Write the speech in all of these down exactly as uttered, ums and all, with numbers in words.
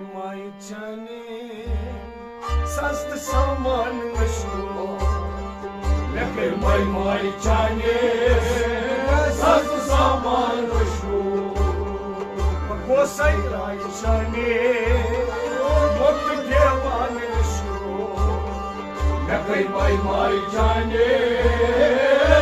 ماے چانے سستہٕ سامان وٕچھو۔ مےٚ کٔرۍ ماے ماے چانے سستہٕ سامان وٕچھو۔ بہٕ گوسَے راے چانے مۄکھ دیوان وٕچھو۔ مےٚ کٔرۍ ماے ماے چانے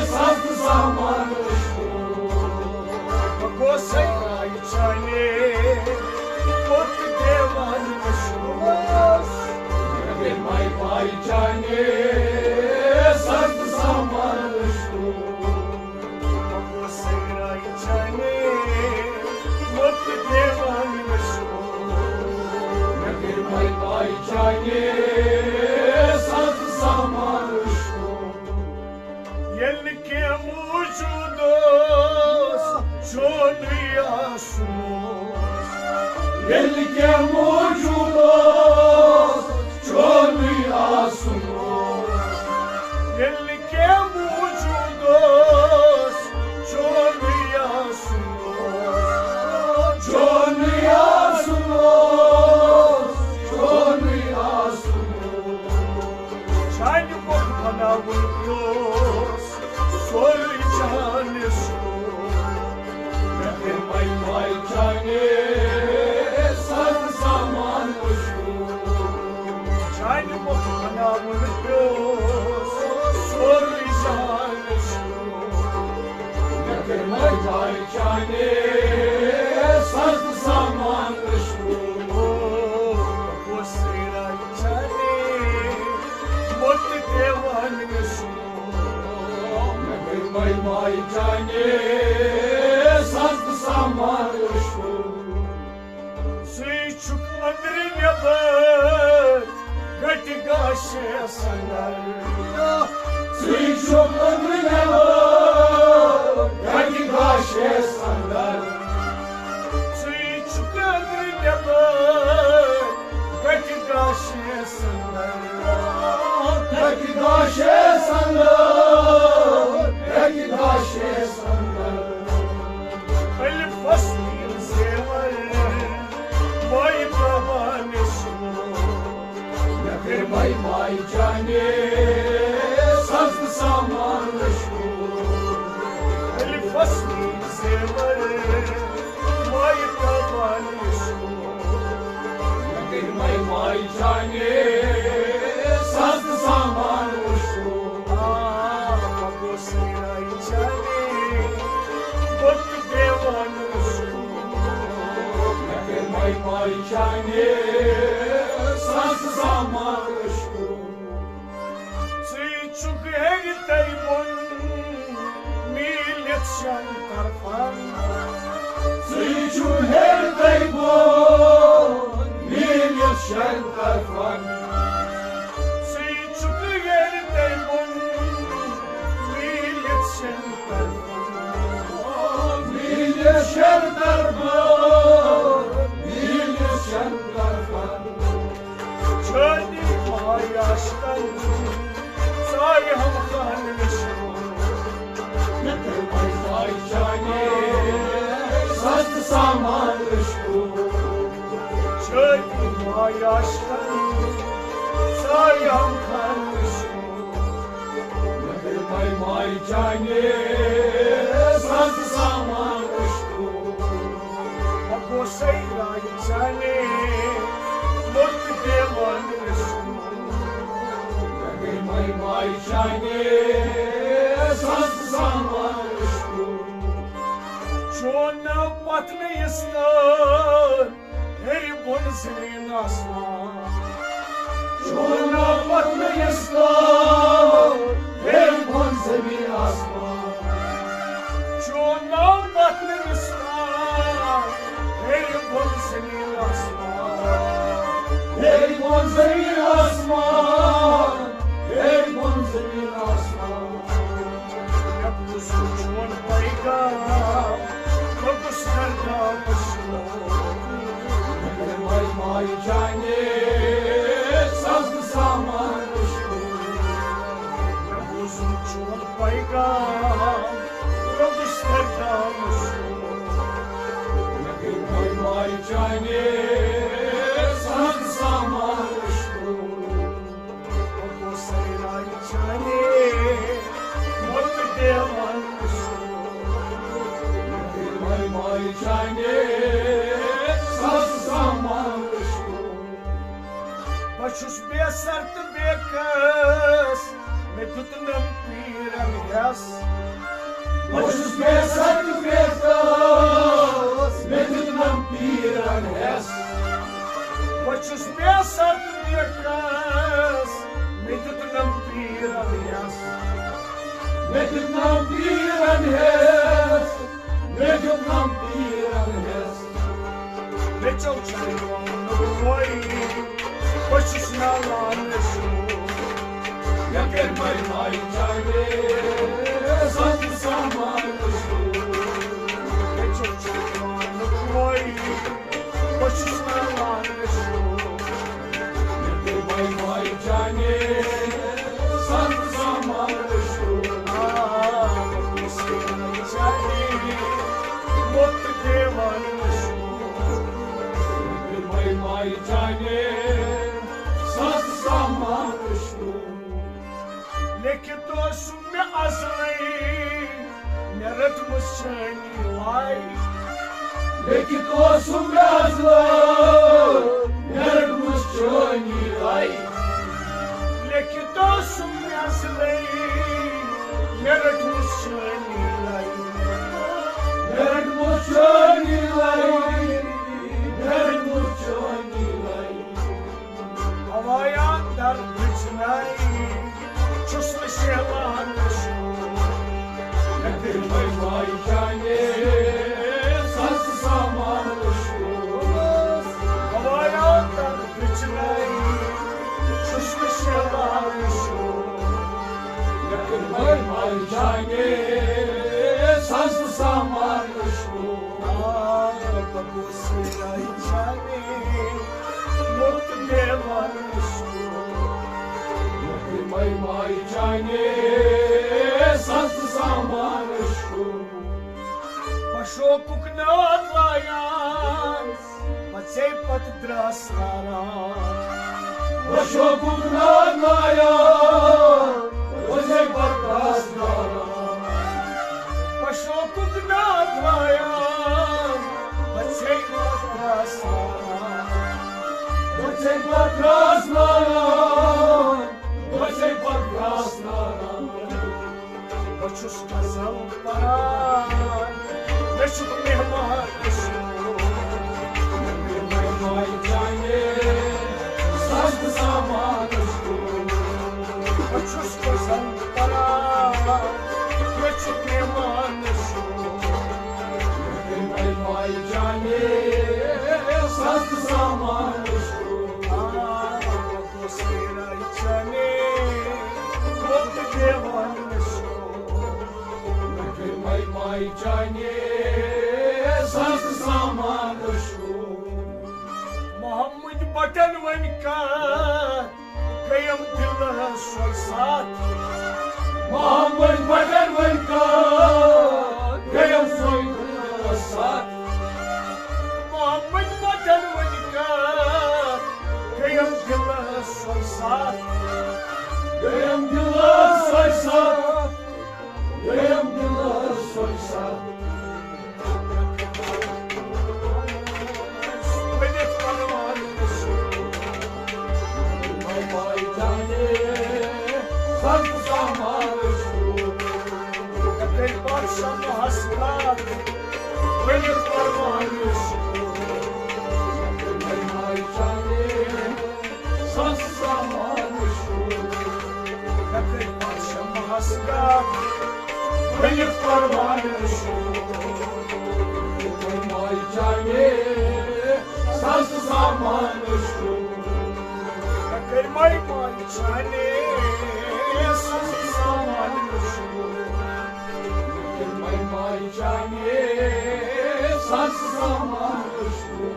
سستہٕ سامان وٕچھو۔ بہٕ گوسَے راے چانے مۄکھ دیوان وٕچھو۔ مےٚ کٔرۍ ماے ماے چانے سستہٕ سامان وٕچھو۔ بہٕ گوسَے راے چانے مۄکھ دیوان وٕچھو۔ مےٚ کٔرۍ ماے ماے چانے سستہٕ سامان وٕچھو۔ ییٚلہِ نہٕ کینٛہہ موٗجوٗد اوس، چونُے آسُن اوس۔ ییٚلہِ نہٕ کینٛہہ موٗجوٗد اوس، چونُے آسُن اوس۔ ییٚلہِ نہٕ کینٛہہ موٗجوٗد اوس، چونُے آسُن اوس۔ چونُے آسُن اوس، چونُے آسُن اوس۔ چانہِ مۄکھ بناوُن پیوس سورُے جہان سُہ۔ مےٚ کٔرۍ ماے ماے چانے سستہٕ سامان وٕچھو۔ چانہِ مۄکھ بناوُن پیوس سورُے جہان سُہ۔ مےٚ کٔرۍ ماے ماے چانے سستہٕ سامان وٕچھو۔ بہٕ گوسَے راے چانے مۄکھ دیوان وٕچھو۔ مےٚ کٔرۍ ماے ماے چانے سستہٕ سامان وٕچھو۔ ژٕے چھُکھ أنٛدرٕ نٮ۪بر گٹہِ گاشس اندر۔ ژٕے چھُکھ أنٛدرٕ نٮ۪بر گٹہِ گاشس اندر۔ ژٕے چھُکھ أنٛدرٕ نٮ۪بر گٹہِ گاشس اندر۔ گٹہِ گاشس اندر، گٹہِ گاشس اندر۔ الفس نیٖل زیور، مایہِ پروانے سُہ۔ مےٚ کٔرۍ ماے ماے چانے سستہٕ سامان وٕچھو۔ الفس نیٖل زیور، مایہِ پروانے سُہ۔ مےٚ کٔرۍ ماے ماے چانے سستہٕ سامان وٕچھو۔ آ، بہٕ گوسَے راے چانے مۄکھ دیوان وٕچھو۔ مےٚ کٔرۍ ماے ماے چانے سستہٕ سامان وٕچھو۔ ژٕے چھُکھ ہیٚرِ تَے بۄن میٖلِتھ شٮ۪ن طرفن۔ ژٕے چھُکھ ہیٚرِ تَے بۄن میٖلِتھ شٮ۪ن طرفن۔ ژٕے چھُکھ ہیٚرِ تَے بۄن میٖلِتھ شٮ۪ن طرفن۔ میٖلِتھ شٮ۪ن طرفن، میٖلِتھ شٮ۪ن طرفن۔ چٲنی ماے عاشقن ژایہِ ہم خانہٕ نِش۔ مےٚ کٔرۍ ماے ماے چانے سستہٕ سامان وٕچھو۔ چٲنی ماے عاشقن ژایہِ ہم خانہٕ نِش۔ مےٚ کٔرۍ ماے ماے چانے سستہٕ سامان وٕچھو۔ بہٕ گوسَے راے چانے مۄکھ دیوان وٕچھو۔ مےٚ کٔرۍ ماے ماے چانے سستہٕ سامان وٕچھو۔ چون ناو پتھ نہٕ یِستان ہیٚرِ بۄن زٔمیٖن آسمان۔ چون ناو پتھ نہٕ یِستان ہیٚرِ بۄن زٔمیٖن آسمان۔ چون ناو پتھ نہٕ یِستان ہیٚرِ بۄن زٔمیٖن آسمان۔ ہیٚرِ بۄن زٔمیٖن آسمان۔ ہیٚرِ بۄن زٔمیٖن آسمان۔ مےٚ بوٗزُن چون پیغام، بہٕ گوٚژھ گرداب وٕچھُن۔ مےٚ کٔرۍ ماے ماے چانے سستہٕ سامان وٕچھُن۔ مےٚ بوٗزُن چون پیغام، بہٕ گوٚژھ گرداب وٕچھُن۔ مےٚ کٔرۍ ماے ماے چانے نم پیرن ہیس۔ بہٕ چھُس بے سر تہٕ بے کس، مےٚ دیُت نم پیرن ہیس۔ بہٕ چھُس بے سر تہٕ بے کس، مےٚ دیُت نم پیرن ہیس۔ مےٚ دیُت نم پیرن ہیس، مےٚ دیُت نم پیرن ہیس۔ مےٚ ژوٚل چلوونُک وۄنۍ، بہٕ چھُس نالان شُر۔ مےٚ کٔرۍ ماے ماے چانے، سَستہٕ سامان شُر۔ مےٚ ژوٚل چلوونُک وۄنۍ، بہٕ چھُس نالان شُر۔ مےٚ کٔرۍ ماے ماے چانے، سَستہٕ سامان شُر۔ آ، مےٚ کٔرۍ ماے چانے، مۄکھ دیوان شُر۔ مےٚ کٔرۍ ماے ماے چانے، سَستہٕ سامان شُر۔ لیکھِتھ اوسُم مےٚ ازلے، مےٚ رٔٹمٕژ چٲنی لے۔ لیکھِتھ اوسُم مےٚ ازلے، مےٚ رٔٹمٕژ چٲنی لے۔ لیکھِتھ اوسُم مےٚ ازلے، مےٚ رٔٹمٕژ چٲنی لے۔ مےٚ رٔٹمٕژ چٲنی لے، مےٚ رٔٹمٕژ چٲنی لے۔ ہوایا در بچھنائی، چھُس نہٕ شیلان شُر۔ مےٚ کٔرۍ ماے ماے چانے، سَستہٕ سامان شُر۔ ہوایا در بچھنائی، چھُس نہٕ شیلان شُر۔ مےٚ کٔرۍ ماے ماے چانے، سَستہٕ سامان شُر۔ آ، بہٕ گوٚژھ سیرِ چانے، مۄکھ دیوان شُر۔ مےٚ کٔرۍ ماے ماے چانے، سَستہٕ سامان شُر۔ بہٕ شوقُک ناد لایان، پژے پتہٕ درٛاس ناران۔ بہٕ شوقُک ناد لایان، پژے پتہٕ درٛاس ناران۔ بہٕ شوقُک ناد لایان، پژے پتہٕ درٛاس ناران۔ پژے پتہٕ درٛاس ناران، پژے پتہٕ درٛاس ناران۔ بہٕ چھُس غزل پران، مےٚ چھُ مہمان یُن۔ مہمان چانہِ سستہٕ سامان یُن۔ بہٕ چھُس غزل پران، مےٚ چھُ مہمان یُن۔ مہمان چانہِ سستہٕ سامان یُن۔ آ، بہٕ گوٚژھ میرا چانہِ وقت دیوان یُن۔ مہمان چانہِ سستہٕ سامان یُن۔ محمد بٹن وۄنۍ کتھ گٔیم دلس سۄے ساتھ۔ محمد بٹن وۄنۍ کتھ گٔیم سۄے دلس ساتھ۔ محمد بٹن وۄنۍ کتھ گٔیم دلس سۄے ساتھ۔ گٔیم دلس سۄے ساتھ۔ گٔیم دلس سۄے ساتھ۔ ؤنِتھ پروان مےٚ پاے جانے، سستہٕ سامان شروع۔ کٔرۍ پادشاہ محس کتھ، ؤنِتھ پروان شروع۔ مےٚ پاے جانے، سستہٕ سامان شروع۔ مےٚ کٔرۍ پادشاہ محس کتھ، ؤنِتھ پروان شروع۔ مےٚ کٔرۍ ماے جانے، سستہٕ سامان شروع۔ مےٚ کٔرۍ ماے ماے جانے، سستہٕ سامان شروع۔ مےٚ کٔرۍ ماے ماے جانے، سستہٕ سامان شروع۔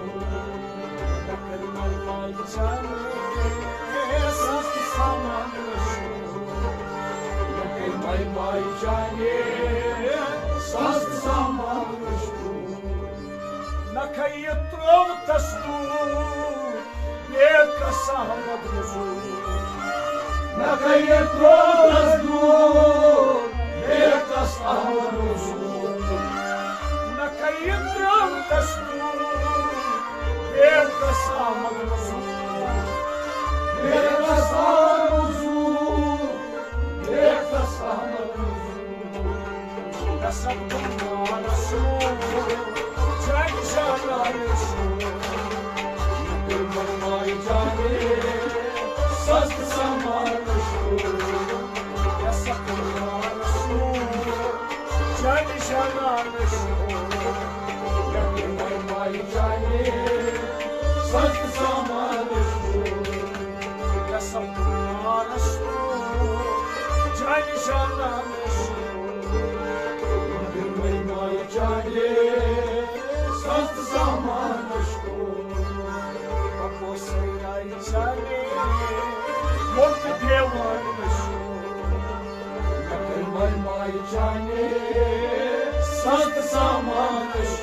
مےٚ کٔرۍ ماے ماے جانے، سستہٕ سامان شروع۔ مےٚ کٔرۍ ماے ماے جانے، سستہٕ سامان شروع۔ نہ کھیہِ ترٛوو تس دوٗر، بیکس احمد مزور۔ نہ کھیہِ ترٛوو تس دوٗر، بیکس احمد مزور۔ نہ کھیہِ ترٛوو تس دوٗر، بیکس احمد مزور۔ بیکس احمد مزور۔ بیکس ساز تہٕ سامان چھُ۔ قسم خدارس چھُ، جانہِ جانان چھُ۔ مگر وۄنۍ مایہِ جانہِ، ساز تہٕ سامان چھُ۔ پکو سٲرۍ جانہِ، موٚٹ تہٕ دیوان چھُ۔ مگر وۄنۍ مایہِ جانہِ، ساز تہٕ سامان چھُ۔